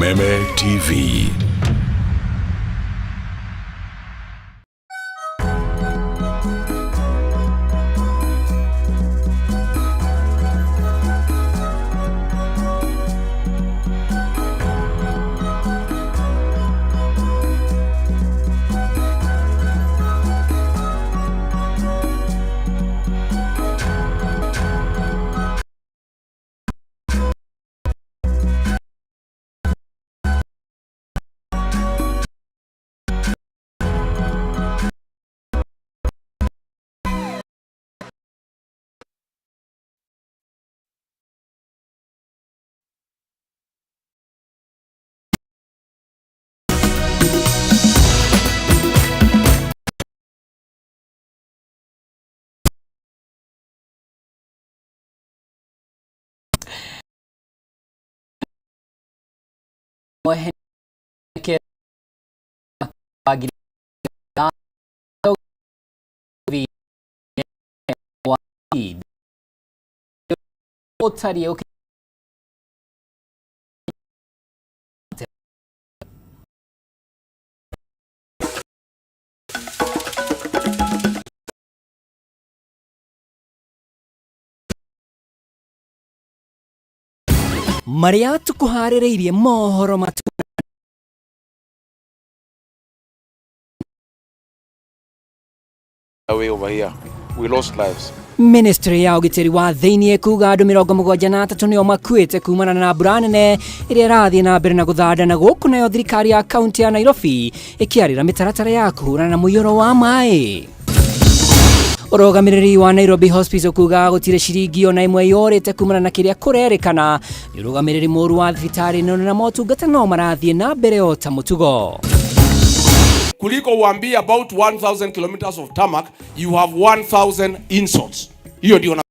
Kameme TV. Marĩa tũkũharĩrĩirie mohoro matu. Away over here. We lost lives. Ministry ya ũgitĩri wa thĩinĩ kuga andũ 73 nĩo makuĩte kumana na mbura nene ĩrĩa ĩrathiĩ na mbere na gũthanda, na gũkũ nayo thirikari ya kaunti ya Nairobi ĩkĩarĩra mĩtaratara ya kũhũrana na mũiyũro wa maĩ. Ũrũgamĩrĩri wa Nairobi Hospital kuga gũtirĩ ciringi ona ĩmwe yorĩte kumana na kĩrĩa kũrerĩkana nĩ ũrũgamĩrĩri mũru wa thibitarĩ ĩno, na motungata no marathiĩ na mbere o ta mũtugo. Kuliko uambie about 1000 kilometers of tarmac, you have 1000 insults. Hiyo ndio.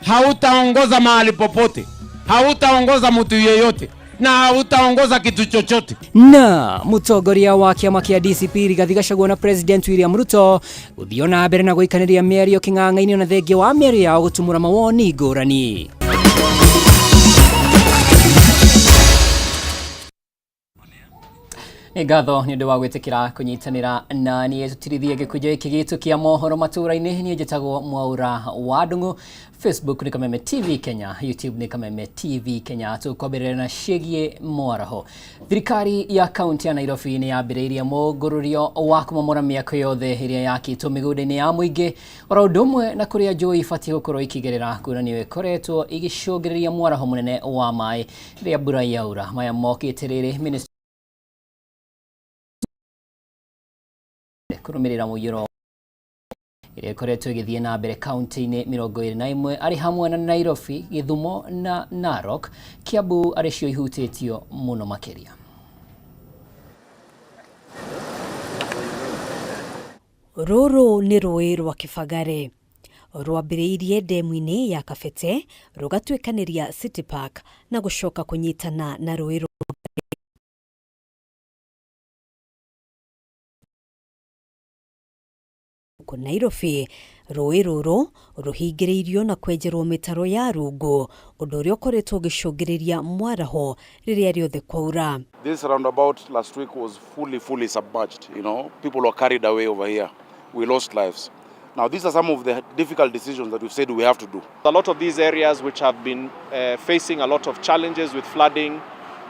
Hautaongoza mahali popote, hautaongoza mtu yeyote na hautaongoza kitu chochote. Na mũtongoria wa kĩama kĩa DCP Rigathi Gachagua na President William Ruto gũthiĩ na mbere na gũikanĩria mĩario kĩng'ang'a-inĩ na thengia wa mĩario yao gũtumũra mawoni ngũrani. Nĩ ngatho nĩ ũndũ wa gwĩtĩkĩra kũnyitanĩra na niĩ tũtirithie gĩkunjo gĩkĩ gitũ kĩa mohoro matũra-inĩ. Niĩ njĩtagwo Mwaura wa Ndung'u. Facebook nĩ Kameme TV Kenya, YouTube nĩ Kameme TV Kenya. Tũkwambĩrĩria na ciĩgiĩ mwaraho. Thirikari ya kaunti ya Nairobi nĩ yambĩrĩirie mũngũrũrio wa kũmomora mĩako yothe ĩrĩa yakĩtwo mĩgũnda-inĩ ya mũingĩ, oro ũndũ ũmwe na kũrĩa njũĩ ibatiĩ gũkorwo ikĩgerera, kuonania ĩkoretwo ĩgĩcũngĩrĩria mwaraho mũnene wa maĩ rĩrĩa mbura yaura. Maya mokĩte rĩrĩ ministry kũrũmĩrĩra mũiyũro ĩrĩa ĩkoretwo ĩgĩthiĩ na mbere kaunti-inĩ 21, arĩ hamwe na Nairobi, Gĩthumo na Narok. Kiambu arĩ cio ihutĩtio mũno makĩria. Rũrũ nĩ rũĩ rwa Kĩbagare, rwambĩrĩirie ndemu-inĩ ya Kabete, rũgatuĩkanĩria City Park na gũcoka kũnyitana na rũĩ rwa gũkũ Nairobi. Rũĩ rũrũ rũhingĩrĩirio na kwenjerwo mĩtaro ya rungu, ũndũ ũrĩa ũkoretwo ũgĩcũngĩrĩria mwaraho rĩrĩa rĩothe kwaura. This roundabout last week was fully, fully submerged. People were carried away over here. We lost lives. Now, these are some of the difficult decisions that we've said we have to do. A lot of these areas which have been facing a lot of challenges with flooding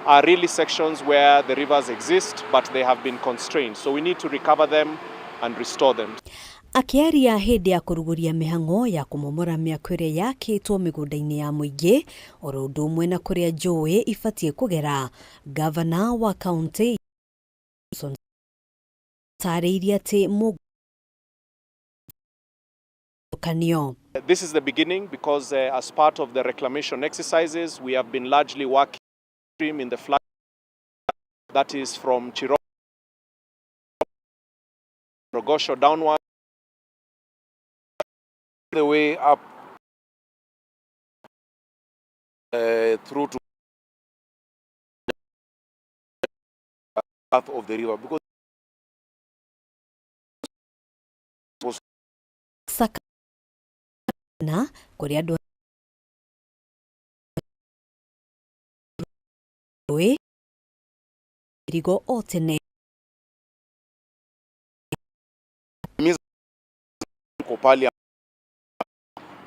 are really sections where the rivers exist, but they have been constrained. So we need to recover them and restore them. Akĩaria hĩndĩ ya kũrugũria mĩhang'o ya kũmomora mĩako ĩrĩa yakĩtwo mĩgũnda-inĩ ya mũingĩ, oro ũndũ ũmwe na kũrĩa njũĩ ibatiĩ kũgera, gavana wa kaunti tarĩirie atĩ mũgũkanio. This is the beginning because as part of the reclamation exercises, we have been largely working in the flood that is from Chirogo Rogosho downward. The way up through to path of the river, because Sakana kũrĩa andũ rũĩ. Mĩrigo o tene. Kwa pale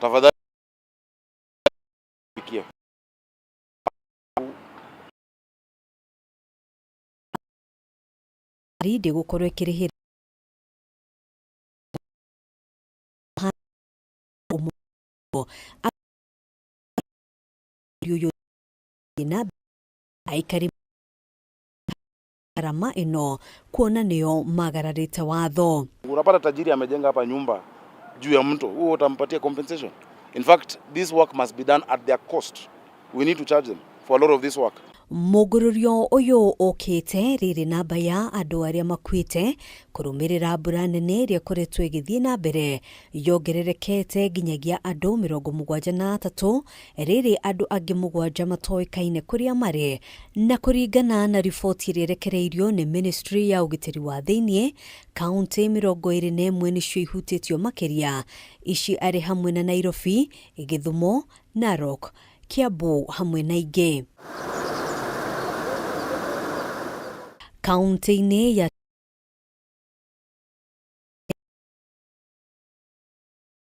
tafadhali fikia. Ndĩgũkorwo ĩkĩrĩhĩra ũyũ na aikari gharama ĩno kuona nĩo magararĩte watho. Unapata tajiri amejenga hapa nyumba juu ya mto, huo utampatia compensation? In fact, this work must be done at their cost. We need to charge them for a lot of this work. Mũgũrũrio ũyũ ũkĩte rĩrĩ namba ya andũ arĩa makuĩte kũrũmĩrĩra mbura nene ĩrĩa ĩkoretwo ĩgĩthiĩ na mbere yongererekete nginyagia andũ 73, rĩrĩ andũ angĩ 7 matoĩkaine kũrĩa marĩ, na kũringana na riboti ĩrĩa ĩrekereirio nĩ Ministry ya ũgitĩri wa thĩiniĩ, kaunti 21 nĩcio ihutĩtio makĩria, ici arĩ hamwe na Nairobi, Gĩthumo, Narok, Kiambu hamwe na ingĩ. Kaunti-inĩ ya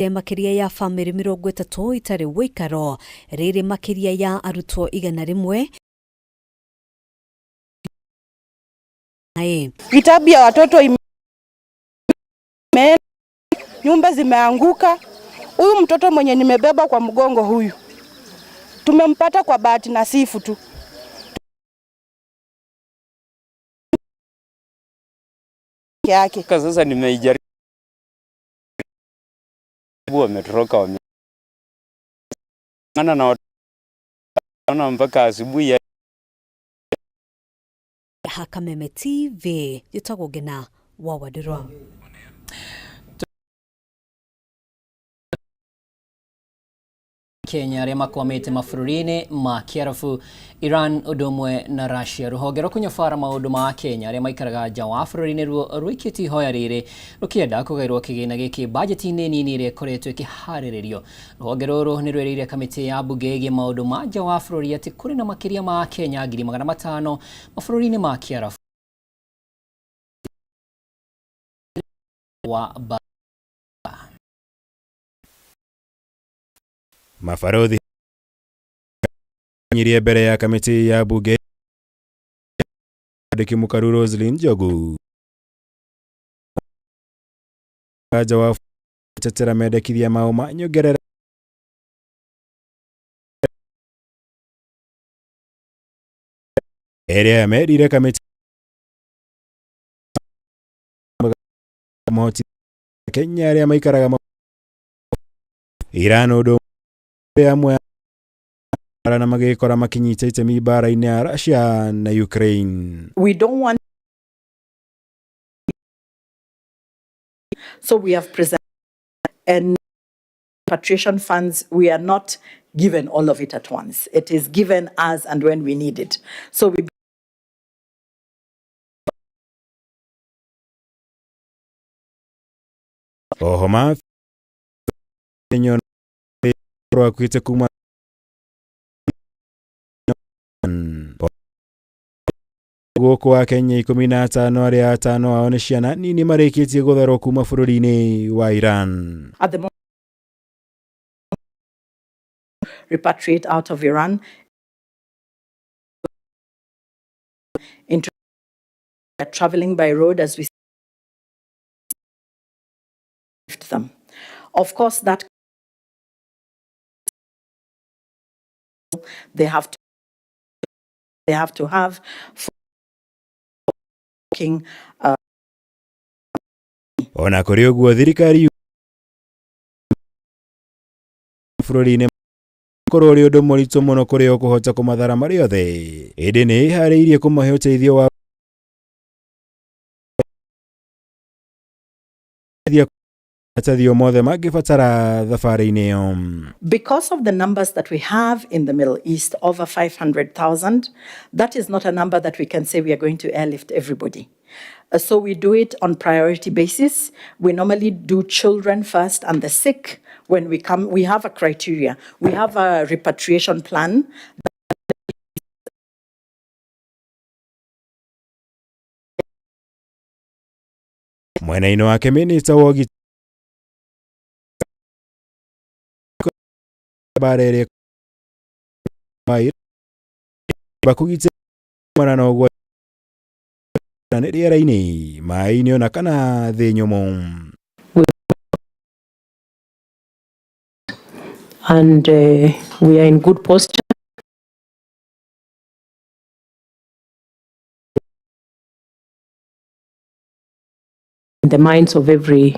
makĩria ya bamĩrĩ 30 itarĩ ũikaro, rĩrĩ makĩria ya arutwo 100. Vitabu ya watoto ime, nyumba zimeanguka. Huyu mtoto mwenye nimebeba kwa mgongo huyu tumempata kwa bahati nasifu tu. Yake. Sasa nimeijaribu, wametoroka wame na wanaona mpaka asubuhi. Hakameme TV njĩtagwo Ngena wa Wandirwa. Kenya arĩa makwamĩte mabũrũri-inĩ ma Kĩarabu, Iran ũndũ ũmwe na Russia. Rũhonge rwa kũnyabara maũndũ ma Kenya arĩa maikaraga nja wa bũrũri nĩruo rũikĩtie ihoya rĩrĩ rũkĩenda kũgaĩrwo kĩgĩna gĩkĩ bajeti-inĩ nini ĩrĩa ĩkoretwo ĩkĩharĩrĩrio. Rũhonge rũrũ nĩ rwĩrĩire kamĩtĩ ya mbunge ĩgiĩ maũndũ ma nja wa bũrũri atĩ kũrĩ na makĩria ma Kenya 500,000 mabũrũri-inĩ ma Kĩarabu wa ba Mabarothi nyirie mbere ya kamĩtĩ ya bunge mwandĩki mũkaru Roselyn Njogu nja wa gũtetera mendekithia mao ma nyongerera ĩrĩa merire kamĩtĩ mohoti Kenya arĩa maikaraga Iran ũndũ amwe na magĩkora makinyita itemi mbara-inĩ ya Russia na Ukraine. We don't want, so we have presented and repatriation funds, we are not given all of it at once. It is given as and when we need it. So we oho ma rwakuĩte kuma gũkũ wa Kenya 15 arĩa atano ao nĩ ciana nini marĩkĩtie gũtharwo kuma bũrũri-inĩ wa Iran. At the moment, repatriate out of Iran into traveling by road as we them. Of course, that they have to have working. Ona kũrĩ ũguo thirikari bũrũri-inĩ korwo ũrĩ ũndũ mũritũ mũno kũrĩ o kũhota kũmathara marĩ othe, ĩndĩ nĩ ĩharĩirie kũmahe ũteithio wa maratathi o mothe mangĩbatara thabarĩ-inĩ ĩyo. Because of the numbers that we have in the Middle East, over 500,000, that is not a number that we can say we are going to airlift everybody. So we do it on priority basis. We normally do children first and the sick. When we come, we have a criteria. We have a repatriation plan. Mwena-inĩ wake minista wa ũgitĩri mbara ĩrĩa kũgitĩra kumana na ũgwati nĩ rĩera-inĩ, maĩ-inĩ ona kana thĩ nyũmũ. And we are in good posture. In the minds of every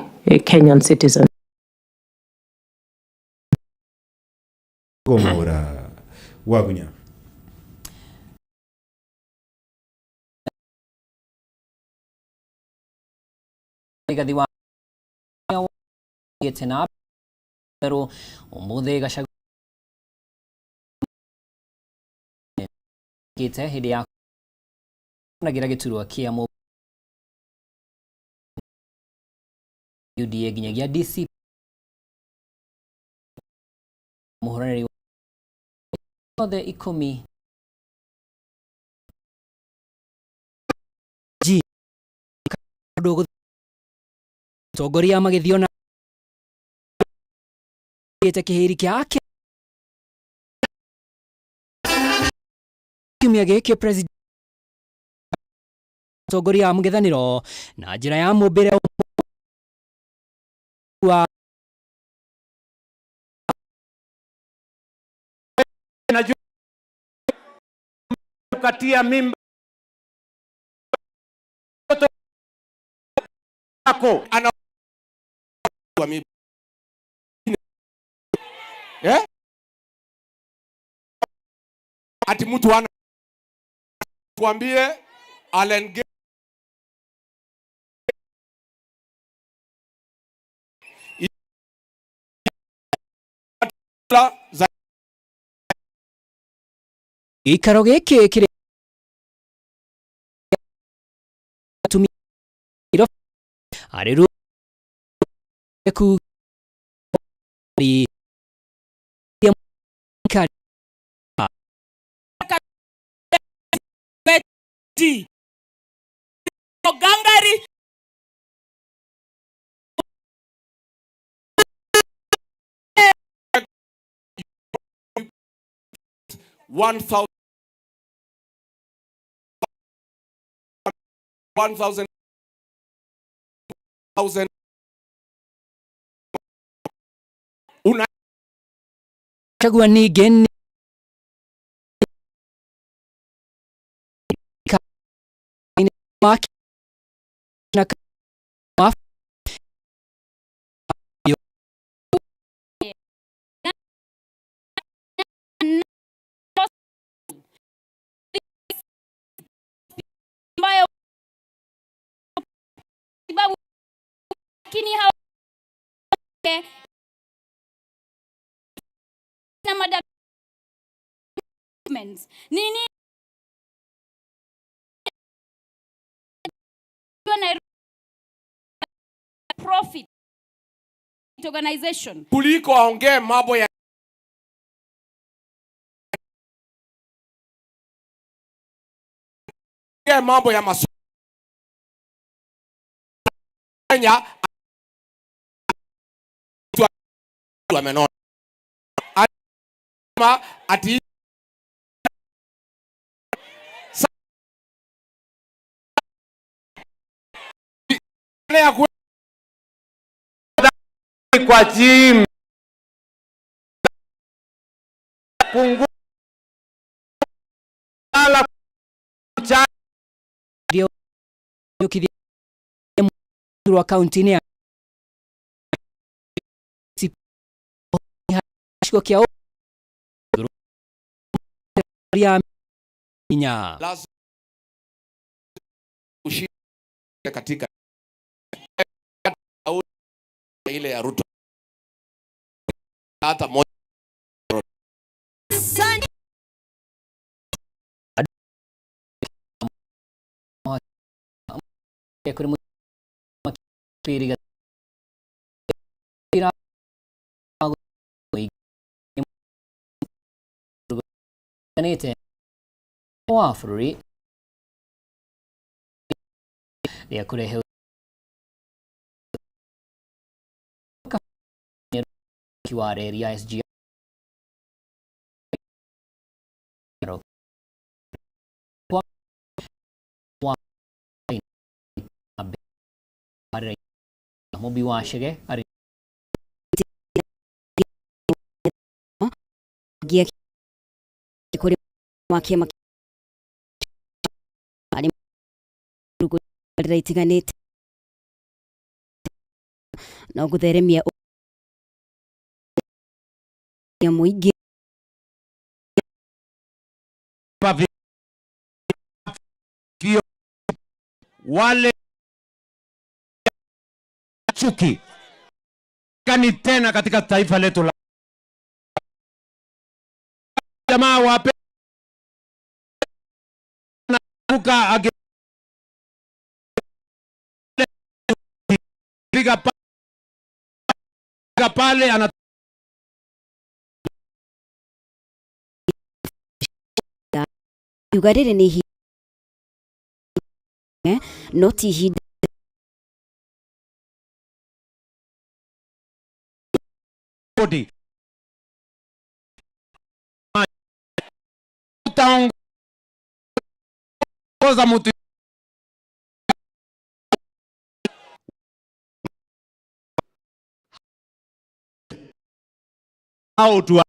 Kenyan citizen. Gomora Wagunya. Rigathi wa gĩte na mberũ ũmũthĩ Gachagua gĩte hĩndĩ ya nagira gĩturwa kĩa mũ UDA nginyagia DCP mũhũranĩri othe 10 G tongoria magĩthiĩ ona gĩte kĩhĩri kĩa kiumia gĩkĩ president tongoria wa mũng'ethanĩro na njĩra ya mũmbĩre wa Kukatia mimba wako ana eh? Ati mtu ana tuambie Allen za gĩikaro gĩkĩ kĩrĩ arĩ ku Gangari 1,000 thousand una Gachagua ningĩ na lakini na nini profit organization kuliko aongee mambo ya mambo ya masomo Kenya amenona ati kwa gym punguza wa kaunti-inĩ ya gĩcigo kĩa inya katika ile ya Ruto hata moja wa bũrũri rĩa kũrehe Wa reri ya SGR Mũmbi wa Chege arĩ kũrĩ wa kĩama arĩ itiganĩte no gũtheremia mũingĩ. Wale chuki kani tena katika taifa letu la jamaa wape naruka akipiga pale ana Yuga rĩrĩ nĩ ihinda no ti ihinda. Kodi utaongoza mtu au tu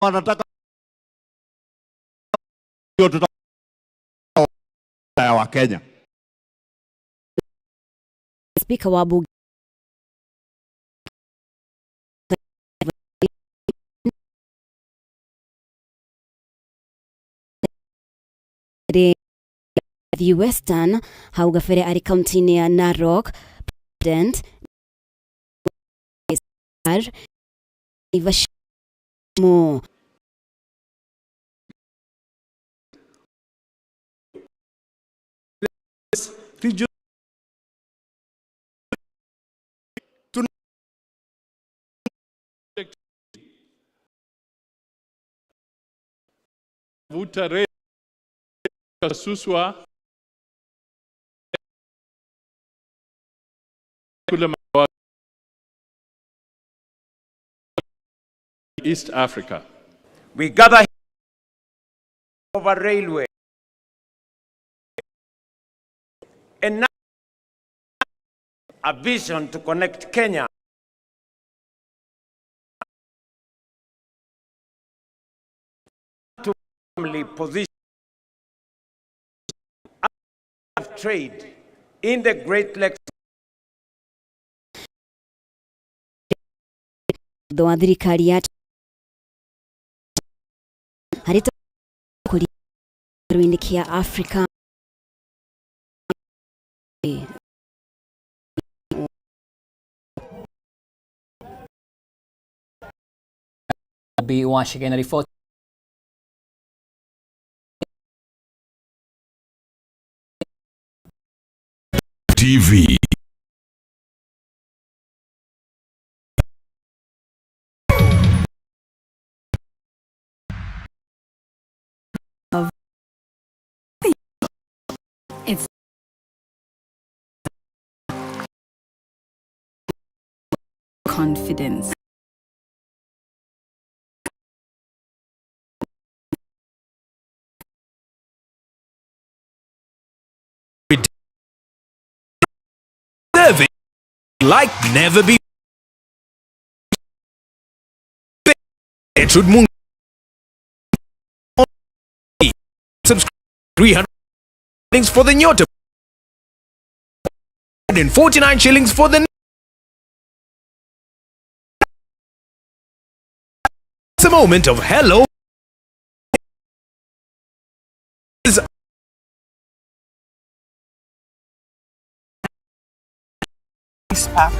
wanataka ya wa Kenya. Spika wa bunge The Western hau gabere arĩ kaunti-inĩ ya Narok. President Mo Vuta reli Suswa kule East Africa. We gather over railway and now a vision to connect Kenya to family position of trade in the Great Lakes. Thutha wa thirikari ya harĩ kĩharo-inĩ kĩa Afrika. Mũmbi wa Chege na riboti. TV. It's confidence. Serving like never be. Gertrude Mung subscribe 300 shillings for the Nyota and 49 shillings for the. It's a moment of hello.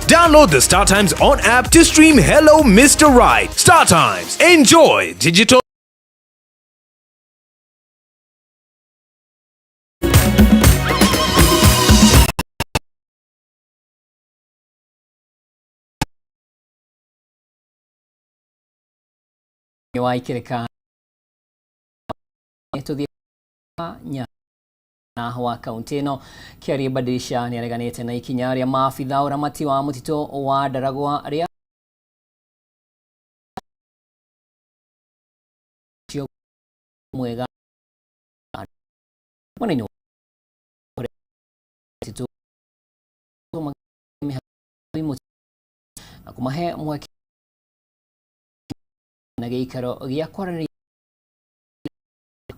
Download the Star Times on app to stream Hello Mr. Right. Star Times. Enjoy digital. Wa ikireka tuthiĩ nya. Wa kaunti ĩno Kĩarie Badilisha nĩareganĩte na ikinya rĩa maabitha ũramati wa mũtitũ wa Ndaragwa rĩa mwega mwena-inĩ na kũmahe mweke na gĩikaro gĩa kwaranĩria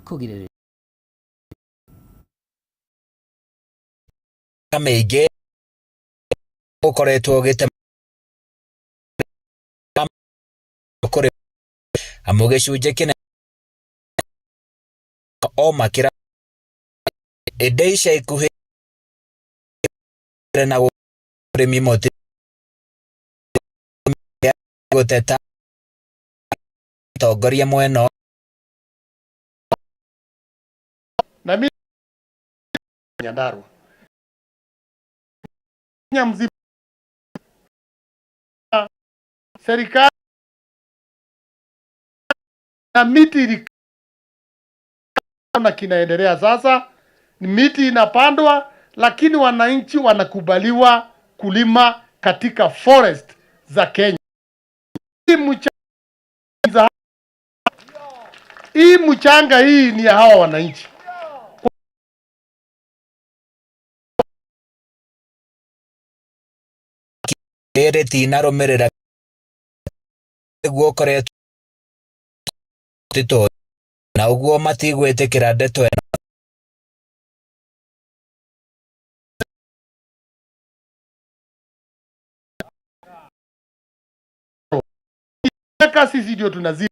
kũgirĩrĩria Mĩingĩ ũkoretwo ũgĩtema kũrĩ amu gĩcunjĩ kĩnene o makĩra ĩndĩ ica ikuhĩ na ũrĩmi mũtitũ gũteta atongoria mwena na mimi Nyandarua Kenya mzima serikali na miti ili na kinaendelea sasa, miti inapandwa, lakini wananchi wanakubaliwa kulima katika forest za Kenya. Hii mchanga hii ni ya hawa wananchi. Rĩrĩ tinarũmĩrĩra nĩguo ũkoretwo mũtitũ na ũguo matigwĩtĩkĩra ndeto ĩno. Sisi ndio tunazi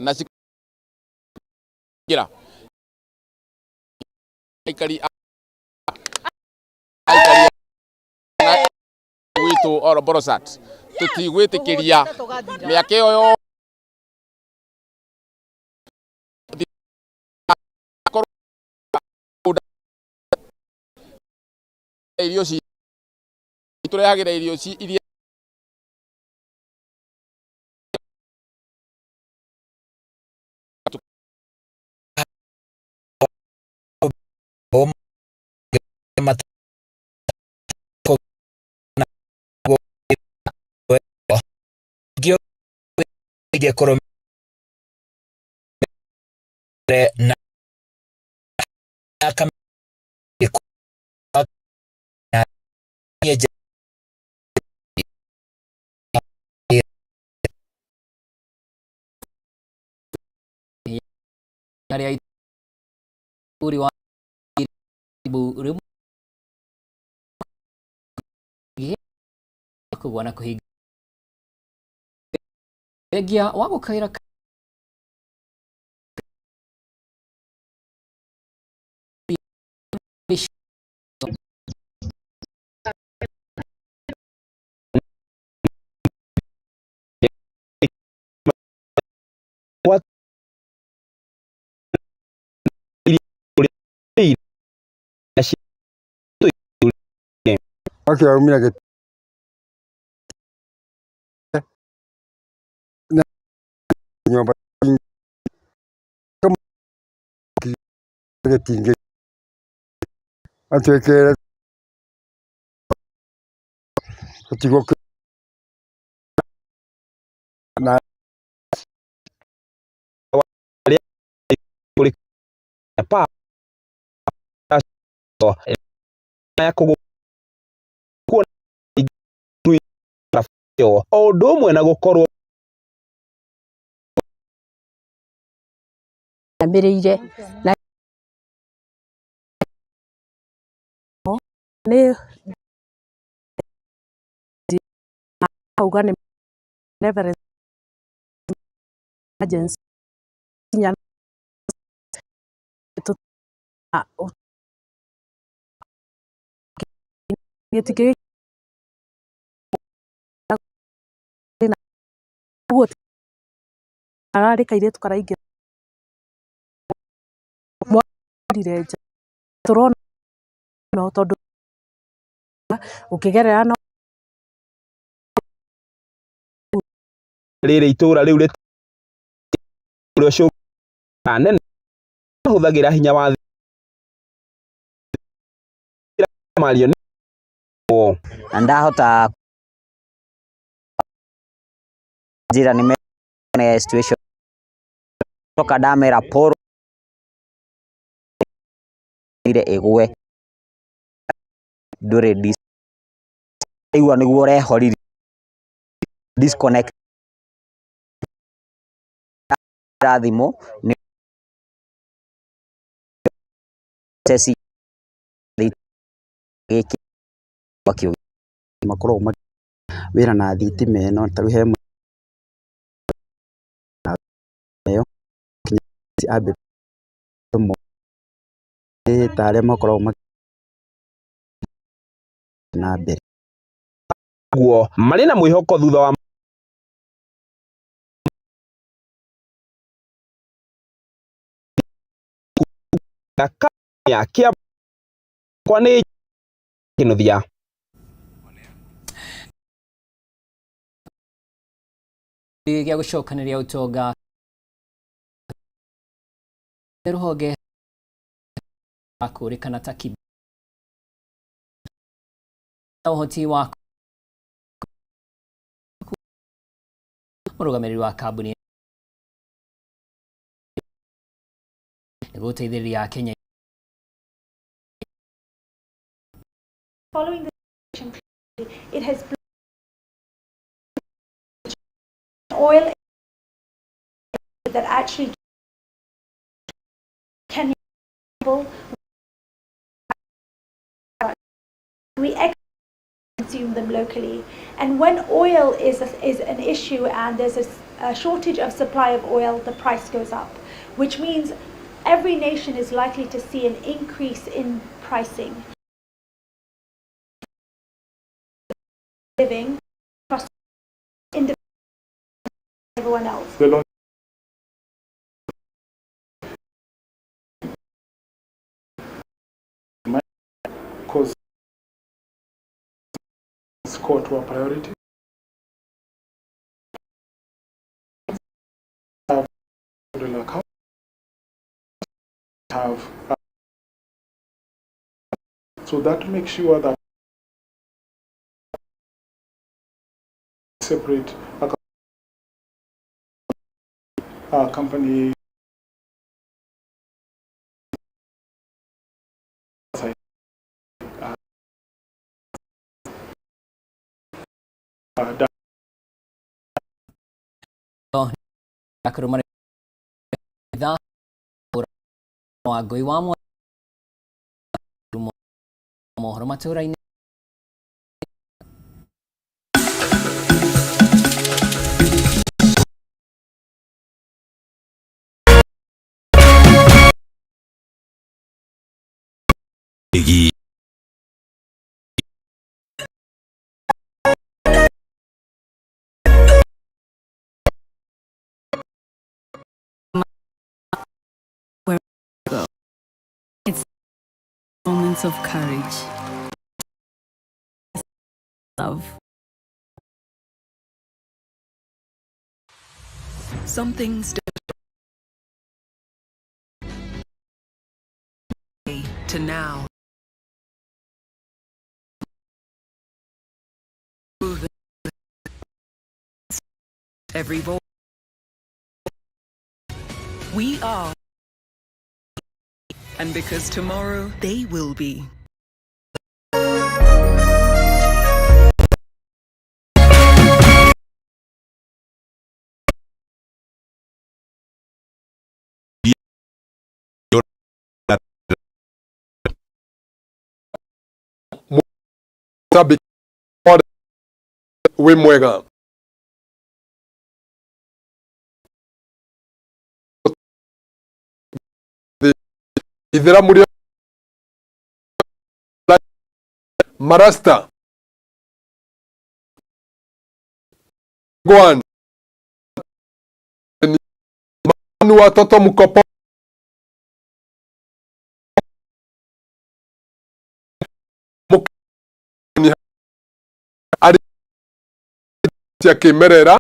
na cikira aikari aikari gwitũ oro Borosat tutigwĩtĩkĩria mĩaka ĩyo irio ci tũrehagĩra irio ci iria na harĩa uri wa rĩmwe kũgwa na kũhinga thengia wa gũkaĩra Akĩraumire na nyũmba gĩtingĩ atwĩkĩrĩre gũtigwo na o ũndũ ũmwe na gũkorwo Ambĩrĩire na nĩ auga nĩ emergency gĩtingĩ ũguo kararĩ kairĩtu karaingĩra mwarire nja tũrona tondũ. Ũkĩgerera no Rĩrĩ itũra rĩu rĩtirĩ nene mahũthagĩra hinya wa mario Na ndahota njĩra nĩ situation coka ndamera poro ire ĩgwe ndũrĩ igua nĩguo ũrehoririe disconnect thimũ nĩ gĩkĩ makoragwo wĩra na thitima ĩno ta rĩu he ĩyo ta arĩa makoragwo na mbere guo marĩ na mwĩhoko thutha wa ya Kiambu nĩ Kinuthia. Gĩa gũcokanĩria ũtonga rũhonge kũrĩkana ta ũhoti wa mũrũgamĩrĩri wa kambuni nĩ gũteithĩrĩria Kenya. Following the it has oil that actually can we consume them locally. And when oil is an issue and there's a shortage of supply of oil, the price goes up, which means every nation is likely to see an increase in pricing. Living across everyone else. Because it's core to our priority. Have have so that makes sure that separate a company Wangũi wa mohoro matũra-inĩ. It's moments of courage, love. Some things don't to now. Every voice. We are. And because tomorrow they will be. Wĩ mwega ithĩramu rĩa marasta Gwan ni watoto mkopo Cia kĩmerera.